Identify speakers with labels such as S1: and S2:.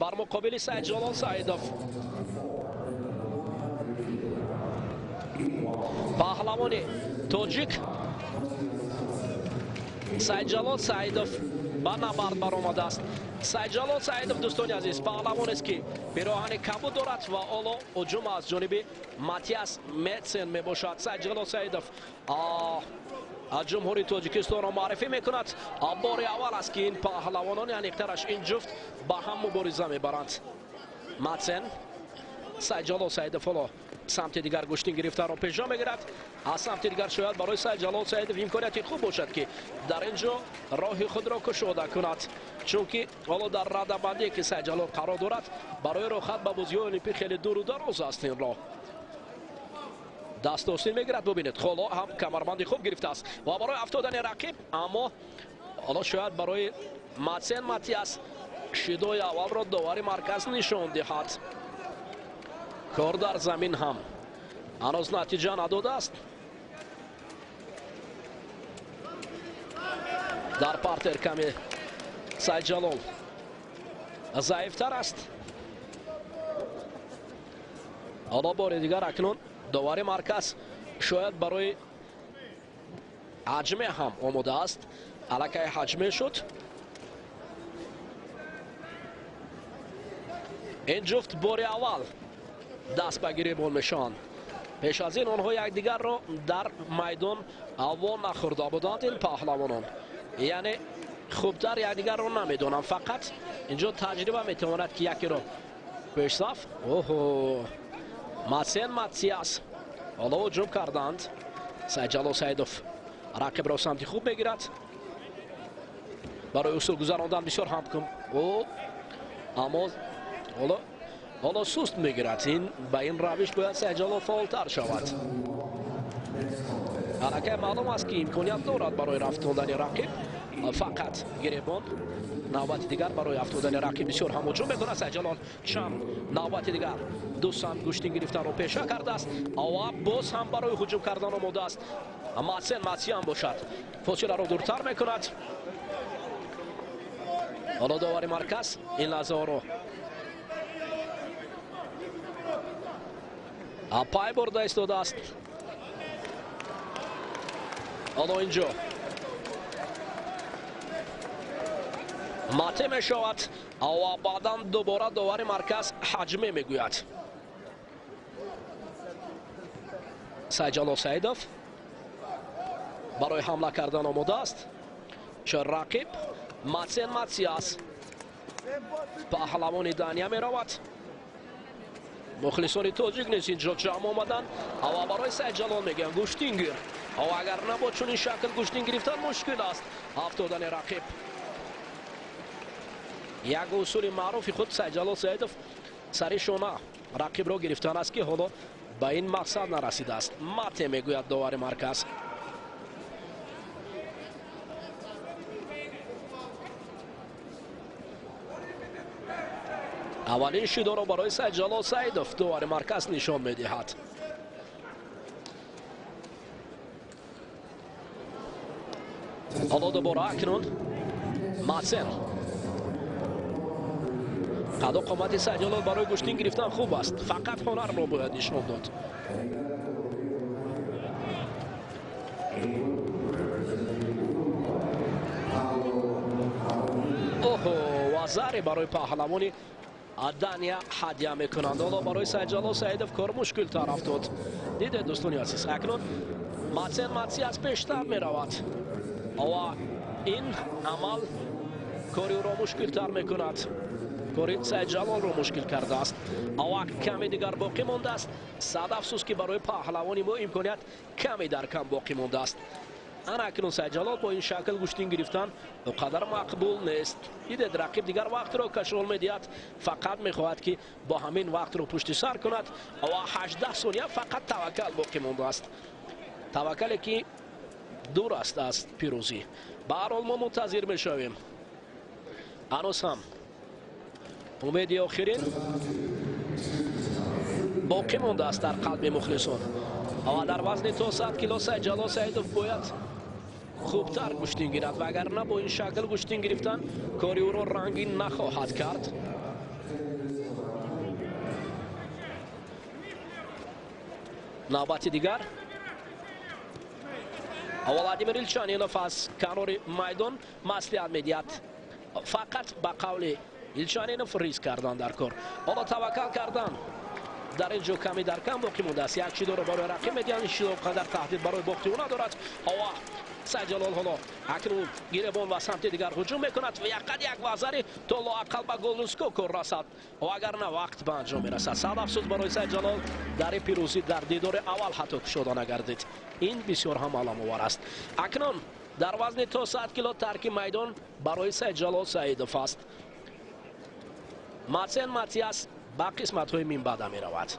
S1: Бар муқобили Сайдҷалол Саидов. Паҳлавони тоҷик Сайдҷалол Саидов ба набард баромадааст. Сайдҷалол Саидов, дӯстони азиз, паҳлавонест, ки пироҳани кабуд дорад ва ҳоло ҳуҷум аз ҷониби Матиас Метсен мебошад. Сайдҷалол Саидов аз Ҷумҳурии Тоҷикистонро муаррифӣ мекунад. Бори аввал аст, ки ин паҳлавонон, аниқтараш ин ҷуфт, ба ҳам мубориза мебаранд. Матсен, Сайдҷалол Саидов ҳоло самти дигар гӯштин гирифтаро пешо мегирад. Аз самти дигар шояд барои Сайдҷалол Саидов имконияти хуб бошад, ки дар ин ҷо роҳи худро кушода кунад, чунки ҳоло дар радабандие, ки Сайдҷалол қарор дорад, барои роҳхат ба бозиҳои олимпӣ хеле дуру дароз аст. Ин роҳ дастостин мегирад. Бубинед, ҳоло ҳам камарбанди хуб гирифтааст ва барои афтодани рақиб, аммо ҳоло шояд барои Матсен Матиас шидои аввалро довари марказ нишон диҳад. Кор дар замин ҳам ҳанӯз натиҷа надодааст. Дар партер каме Сайдҷалол заифтар аст. Ҳоло бори дигар акнун довари марказ шояд барои ҳаҷме ҳам омода аст. Аллакай ҳаҷме шуд. Ин ҷуфт бори аввал даст ба гиребон мешаванд. Пеш аз ин онҳо якдигарро дар майдон ҳаво нахӯрда буданд. Ин паҳлавонон, яъне, хубтар якдигарро намедонанд, фақат инҷо таҷриба метавонад, ки якеро пешсаф. Оҳо, Матсен Матиас ҳоло ҳуҷум карданд. Сайдҷалол Саидов рақибро самти хуб мегирад. Барои усул гузарондан бисёр ҳам, аммо ҳоло суст мегирад. Ин ба ин равиш бояд Сайдҷалол фаъолтар шавад. Аллакай маълум аст, ки имконият дорад барои рафтондани рақиб. Фақат гиребон навбати дигар барои афтодани рақиб бисёр ҳам ҳуҷум мекунад. Сайдҷалол чанд навбати дигар ду самт гӯштин гирифтанро пеша кардааст ва боз ҳам барои ҳуҷум кардан омода аст. Матсен Матиан бошад, фосиларо дуртар мекунад. Ҳоло довари марказ ин лаҳзаҳоро пай бурда истодааст. Ҳоло инҷо мате мешавад ва баъдан дубора довари марказ ҳаҷме мегӯяд. Сайдҷалол Саидов барои ҳамла кардан омода аст. Чун рақиб Матсен Матиас, паҳлавони Дания меравад. Мухлисони тоҷик низ инҷо ҷамъ омаданд ва барои Сайдҷалол мегӯянд: гӯштин гир, ва агар на бо чунин шакл гӯштин гирифтан мушкил аст. Афтодани рақиб, як усули маъруфи худ Сайдҷалол Саидов сари шона рақибро гирифтан аст, ки ҳоло ба ин мақсад нарасидааст. Мате мегӯяд довари марказ. Аввалин шидоро барои Сайдҷалол Саидов довари марказ нишон медиҳад. Ҳоло дубора акнун Матсен. Қадо қомати Сайдҷалол барои гӯштин гирифтан хуб аст, фақат ҳунарро бояд нишон дод. Оҳо, вазаре барои паҳлавони Дания ҳадя мекунанд. Ҳоло барои Сайдҷалол Саидов кор мушкилтар афтод. Дидед, дӯстони азиз, акнун Матсен Матиас пештар меравад ва ин амал кори ӯро мушкилтар мекунад. Кори Сайдҷалолро мушкил кардааст. Вақт каме дигар боқӣ мондааст. Сад афсӯс, ки барои паҳлавони мо имконият каме дар кам боқӣ мондааст. Ана акнун Сайдҷалол бо ин шакл гӯштин гирифтан он қадар мақбул нест. Дидед, рақиб дигар вақтро кашол медиҳад, фақат мехоҳад, ки бо ҳамин вақтро пушти сар кунад ва 18 сония фақат таваккал боқӣ мондааст, таваккале, ки дур аст аз пирӯзӣ. Ба ҳар ҳол, мо мунтазир мешавем. Ҳанӯз ҳам умеди охирин боқӣ мондааст дар қалби мухлисон ва дар вазни то 100 кило Сайдҷалол Саидов бояд хубтар гӯштин гирад, вагарна бо ин шакл гӯштин гирифтан кори ӯро рангин нахоҳад кард. Навбати дигар Владимир Илчанинов аз канори майдон маслиҳат медиҳад. Фақат ба қавли Илчанинов риск кардан дар кор. Ҳоло таваккал кардан дар ин ҷо ками дар кам боқӣ мондааст. Як шидоро барои рақиб медиҳанд. Ин шидо қадар таҳдид барои бохти ӯ надорад. Ова Сайдҷалол ҳоло акнун гиребон ва самти дигар ҳуҷум мекунад ва яқад як вазари то лоақал ба голускок расад. Ва агар на, вақт ба анҷом мерасад. Сад афсӯс барои Сайдҷалол, дари пирӯзӣ дар дидори аввал ҳатто кушода нагардид. Ин бисёр ҳам аламовар аст. Акнун дар вазни то 100 кило тарки майдон барои Сайдҷалол Саидов аст. Матсен Матиас ба қисматҳои минбаъда меравад.